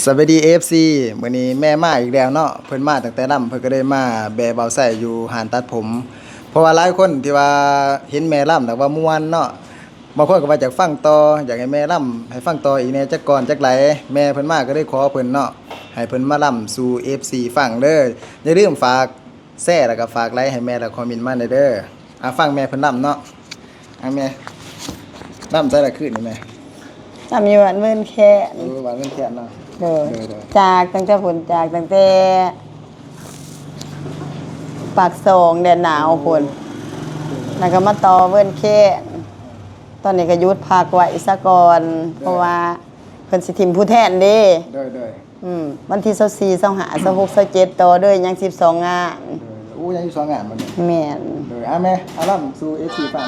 ສະບາຍດີ ເອັຟຊີ ມື້ນີ້ແມ່ມາອີກແລ້ວເນາະ. ເພິ່ນມາຕັ້ງແຕ່ລຳ ເພິ່ນກໍເລີຍມາແວ່ເວົ້າໄຊຢູ່ຮ້ານຕັດຜົມ ເພາະວ່າຫຼາຍຄົນທີ່ວ່າເຫັນແມ່ລຳແລ້ວວ່າມ່ວນເນາະ, ບາງຄົນກໍວ່າຢາກຟັງຕໍ່ ຢາກໃຫ້ແມ່ລຳໃຫ້ຟັງຕໍ່ອີກແດ່ຈັກກ່ອນຈັກໄຫຼ. ແມ່ເພິ່ນມາກໍເລີຍຂໍເພິ່ນເນາະ ໃຫ້ເພິ່ນມາລຳສູ່ ເອັຟຊີ ຟັງເດີ. ຢ່າລືມຝາກແຊ ແລ້ວກໍຝາກໄລໃຫ້ແມ່ ແລ້ວຄອມເມັນມາແດ່ເດີ. ອ່າ ຟັງແມ່ເພິ່ນລຳເນາະ. ອ່າ ແມ່ ລຳໃສລະຄືນນີ້ແມ່? ລຳຢູ່ບ້ານເວີນແຄນ. ເອີ ບ້ານເວີນແຄນເນາະ. ໂດຍ ໂດຍ ໂດຍ. ຈາກຕັ້ງແຕ່ພຸ້ນ ຈາກຕັ້ງແຕ່ປາກຊ່ອງແດນໜາວພຸ້ນ ແລ້ວກໍມາຕໍ່ເວີນແຄນ. ຕອນນີ້ກໍຢຸດພັກໄວ້ສາກ່ອນ ໂດຍ ເພາະວ່າເພິ່ນຊິຖິ້ມຜູ້ແທນເດ້. ໂດຍ ໂດຍ. ອືມ ວັນທີຊາວສີ່ ຊາວຫ້າ ຊາວຫົກ ຊາວເຈັດ ຕໍ່ເດີ ຍັງສິບສອງງານ. ເອີ ໂອ້ ຍັງສິບສອງງານບັດນີ້. ແມ່ນ. ເອີ ອ່າ ແມ່ ອ່າ ລຳສູ່ ເອັຟຊີ ຟັງ.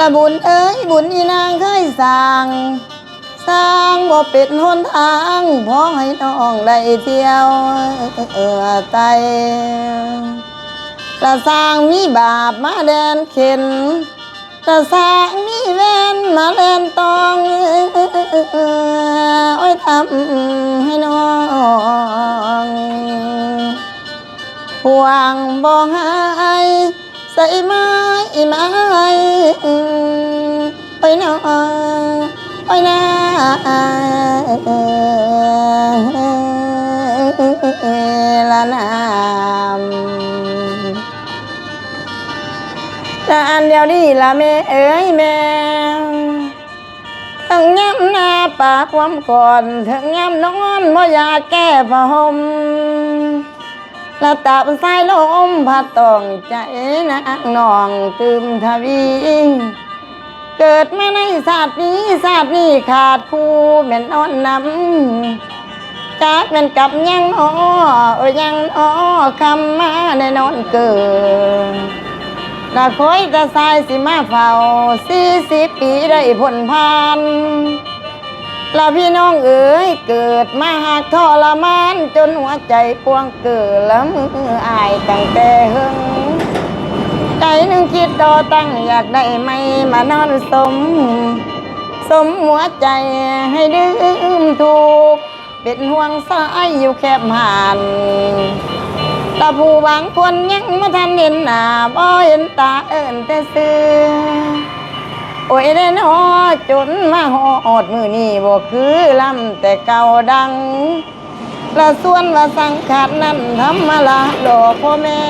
ລະບຸນເອີຍ ບຸນອີນາງເຄີຍສ້າງ ສ້າງບໍ່ເປັນຫົນທາງ ພໍໃຫ້ນ້ອງໄດ້ທ່ຽວໄຕ່. ລະສ້າງມີບາບມາແລ່ນເຂັນ ລະສ້າງມີແວ່ນມາແລ່ນຕ້ອງ ໂອ້ຍ ທຳໃຫ້ນ້ອງ ຫ່ວງບໍ່ຫາຍ ໃສ່ໄມ້ໄມ້ ໂອ້ຍນາ ໂອ້ຍນາ ລະນາ ນານດຽວນີ້ລະແມ່ເອີຍແມ່ ເຖິງຍາມໜ້າປາຄວາມກ່ອນ ເຖິງຍາມນອນບໍ່ຢາກແກ້ຜ້າຫົ່ມ ລະຕາມສາຍລົມພັດຕ້ອງໃຈນາງນ້ອງຕື່ມທະວີ ເກີດມາໃນຊາດນີ້ ຊາດນີ້ຂາດຄູ່ແມ່ນນອນນຳ ຈັກແມ່ນກັບຫຍັງນໍ ເອີຍ ຫຍັງນໍ ຄຳມາແນ່ນອນເກີດ ລະຄອຍຕາຊາຍຊິມາເຝົ້າ ສີ່ສິບປີໄດ້ພົ້ນຜ່ານ ລະພີ່ນ້ອງເອີຍ ເກີດມາຮັກທໍລະມານ ຈົນຫົວໃຈປ່ວງເກີລະມືອາຍຕັ້ງແຕ່ເຫິງ ໃຈໜຶ່ງຄິດຕໍ່ຕັ້ງ ຢາກໄດ້ໃໝ່ມານອນສົມ ສົມຫົວໃຈໃຫ້ລືມທຸກ ເປັນຫ່ວງສາຍຢູ່ແຄມຫ້ານ ລະຜູ້ບາງຄົນຍັງບໍ່ທັນເຫັນໜ້າ ບໍ່ເຫັນຕາເອີ້ນແຕ່ຊື່ ໂອ້ຍແດ່ນໍ ຈົນມາຮອດມື້ນີ້ ບໍ່ຄືລຳແຕ່ເກົ່າດັງ ລະຊວນວ່າສັງຂານນັ້ນທຳມະລາຫຼໍ່ພໍ່ແມ່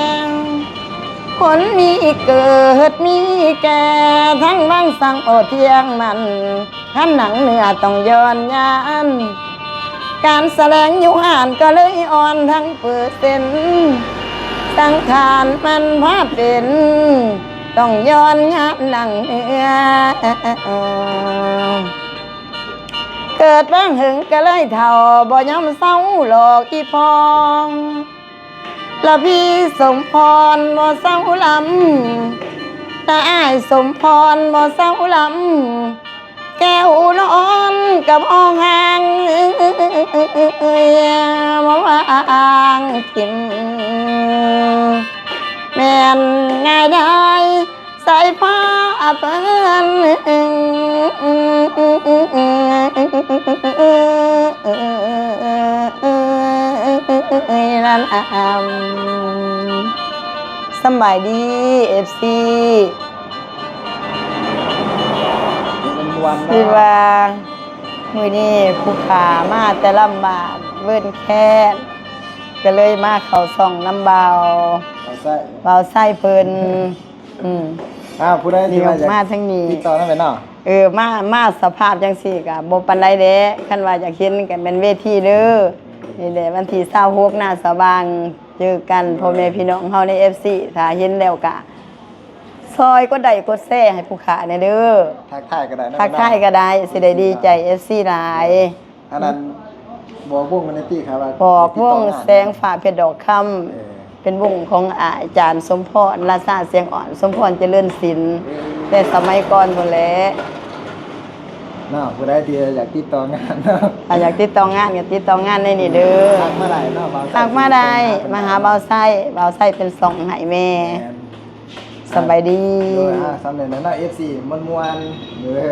ຄົນມີເກີດມີແກ່ ທັງວັງສັງບໍ່ທ່ຽງໝັ້ນ ຄັນໜັງເນື້ອຕ້ອງຍ້ອນຍານ ການສະແຫຼງຢູ່ຫ້ານກໍເລີຍອ່ອນທັງເປີເຊັນ ສັງຂານມັນພາເປັນ ຕ້ອງຍ້ອນຍານໜັງເນື້ອ ເກີດມາເຫິງກໍເລີຍເຖົ້າ ບໍ່ຍອມເຊົາຫຼອກອີ່ພໍ່ ລະພີ່ສົມພອນບໍ່ເຊົາລຳ ລະອ້າຍສົມພອນບໍ່ເຊົາລຳ ແກ້ວນອນກໍບໍ່ຫ່າງ ບໍ່ວ່າອ້າງຖິ້ມ ແມ່ນງ່າຍດາຍ ສາຍຟ້າເພິ່ນລະນຳ. ສຳບາຍດີ ເອັຟຊີ ຄືວ່າມື້ນີ້ຜູ້ຂ້າມາແຕ່ລຳບ້ານເວີນແຄນ ກໍເລີຍມາເຂົ້າຊ່ອງນຳບ່າວ ບ່າວໄຊ ບ່າວໄຊເພິ່ນ. ອືມ ອ່າ ຜູ້ໃດທີ່ວ່າຢາກມາທາງນີ້ ຕິດຕໍ່ນຳໄດ້ເນາະ. ເອີ ມາ ມາສະພາບຈັ່ງຊີ້ກະບໍ່ປານໃດແຫຼະ ຄັນວ່າຢາກເຫັນກະແມ່ນເວທີເດີ. ນີ້ແຫຼະ ວັນທີຊາວຫົກ ໜ້າສະຫວ່າງ ເຈີກັນ ພໍ່ແມ່ພີ່ນ້ອງເຮົາໃນ ເອັຟຊີ ຖ້າເຫັນແລ້ວກະ ສ ຊ່ອຍກົດໄລກົດແຊໃຫ້ຜູ້ຂ້າແດ່ເດີ. ທັກທາຍກໍໄດ້ເນາະ ທັກທາຍກໍໄດ້ ຊິໄດ້ດີໃຈ ເອັຟຊີ ຫຼາຍ. ອັນນັ້ນ ບອກວົງມາແດ່ຕິ ຄັນວ່າ ບອກວົງ ຕິດຕໍ່ງານ ແສງຟ້າເພັດດອກຄຳ ເອີ ເປັນວົງຂອງອາຈານສົມພອນ ລາຊາສຽງອ່ອນ ສົມພອນຈະເລີນສິນ ເອີ ແຕ່ສະໄໝກ່ອນພຸ້ນແຫຼະ. ເນາະ ຜູ້ໃດທີ່ຢາກຕິດຕໍ່ງານເນາະ ຖ້າຢາກຕິດຕໍ່ງານກໍຕິດຕໍ່ງານໃນນີ້ເດີ. ທັກມາໄດ້ເນາະ ທັກມາໄດ້ ມາຫາບ່າວໄຊ ບ່າວໄຊເປັນຊ່ອງໃຫ້ແມ່. ແມ່ນ. ສະບາຍດີ. ໂດຍ ອ່າ ສ່ຳນີ້ແຫຼະເນາະ ເອັຟຊີ ມ່ວນໆ ເດີ.